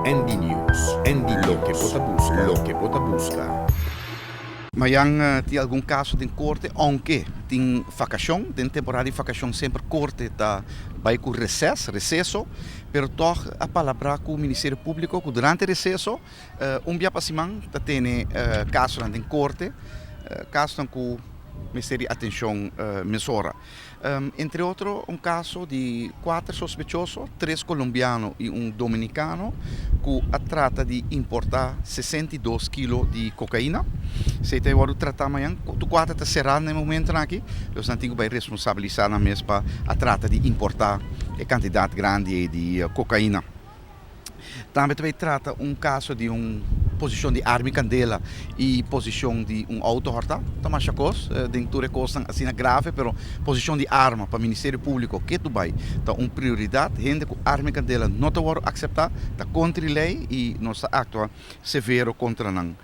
ND News, ND Loke bo ta buska, loke bo ta buska. Mayan tin algun kaso den korte, ounke tin vakashon, den temporada di vakashon semper korte ta bai ku reses, reseso, pero tòg a palabrá ku Ministerio Públiko ku durante reseso un bia pa siman ta tene kasonan den korte, kasonan ku mester di atenshon mesora. Entre otro un kaso di kuater sospechoso, tres kolombiano i un dominikano, ku a trata di importá 62 kilo di kokaina. Esei ta e wòrdu tratá mañan. Tur kuater ta será na e momentunan aki. Los nan tin ku bai responsabilisá nan mes pa a trata di importá e kantidat grandi ei di kokaina. Tambe ta bay trata un caso di un posicion di arma y candela y posicion di un auto horta. Ta masha cos den tur e cosnan asina grave, pero posicion di arma pa Ministerio Publico ke tu bay ta un prioridad. Hende cu arma y candela no ta worde acepta, ta contra e ley y nos ta actua severo contra nan.